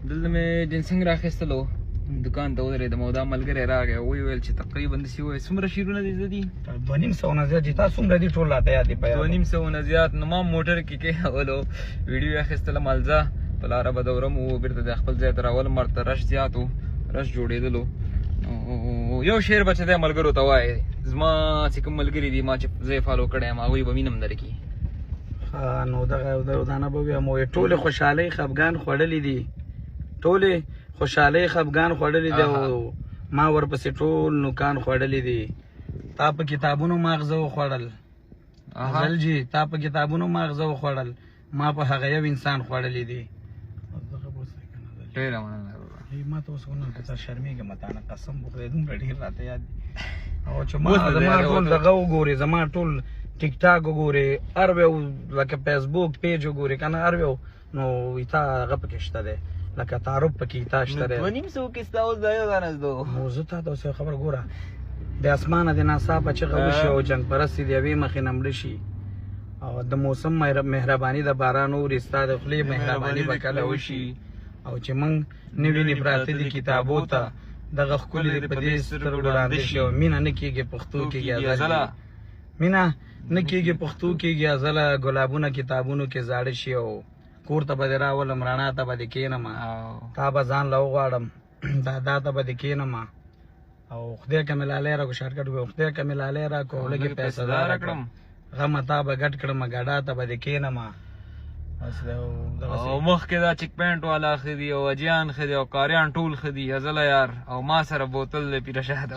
دلته مې جنسنګ راخیستلو، دکان ته ودرېدم او دا ملګری راغی او ویې ویل چې تقریبا داسې ووایه څومره شعرونه دې زده دي؟ 250 نه زیات چې تا څومره دي ټول راته یاد دي په یاد. 250 نه زیات. نو ما موټر کې کېنولو، ویډیو یې اخیستله، مالزه په لاره به دورم و، بېرته د خپل ځای ته راولم. ورته رش زیات و، رش جوړېدلو. نو یو شعر به چې دی ملګرو ته وایې، زما چې کوم ملګري دي، ما چې زه یې follow کړی یم، هغوی به مینه هم درکړي. ښه، نو دغه یو دانه به ووایم. وایي ټولې خوشحالۍ خفګان خوړلي دي، ټولې خوشحالۍ خفګان خوړلي دي، او ما ورپسې ټول نوکان خوړلي دي. تا په کتابونو ماغزه وخوړل ازل جي، تا په کتابونو ماغزه وخوړل، ما په هغه یو انسان خوړلي دي. ډېره مننه. ما ته اوس ونه ته شرمېږم تا نه، قسم په خدای دومره ډېر راته یاد دي. او چې ما زما ټول دغه وګورې، زما ټول ټیک ټاک وګورې، هر یو لکه فیسبوک پیج وګورې که نه، هر یو نو تا هغه پکې شته دی، لکه تعارف پکې تا شته دی. 250 کې ستا اوس دا یو دانه زده. نو زه تا ته اوس یو خبره ګوره، د اسمانه د ناڅاپه چغه وشي او جنګ پرستي د یوې مخې نه مړه شي، او د موسم مهرباني د باران اوري، ستا د خولې مهرباني به کله وشي. او چې موږ نه ویني پراته دي کتابو ته، دغه ښکلي دې په دې سترګو ړانده شي. او مینه نه کېږي پښتو کېږي ازله، مینه نه کېږي پښتو کېږي ازله، ګلابونه کتابونو کې زاړه شي. او کور ته به دې راولم، رڼا ته به دې کښېنم، تا به ځان له وغواړم، دا ته به دې کښېنم. او خدای که مې لالی راکړو، shortcut ووایم، خدای که مې لالی راکړو، لږې پیسه داره کړم، غمه تا به ګډ کړم، ګډا ته به دې کښېنم. او مخکې دا چیک پینټ والا ښه دي، او اجیان ښه دي، او قاریان ټول ښه دي. ازله یار، او ما سره بوتل دی پیره شاته.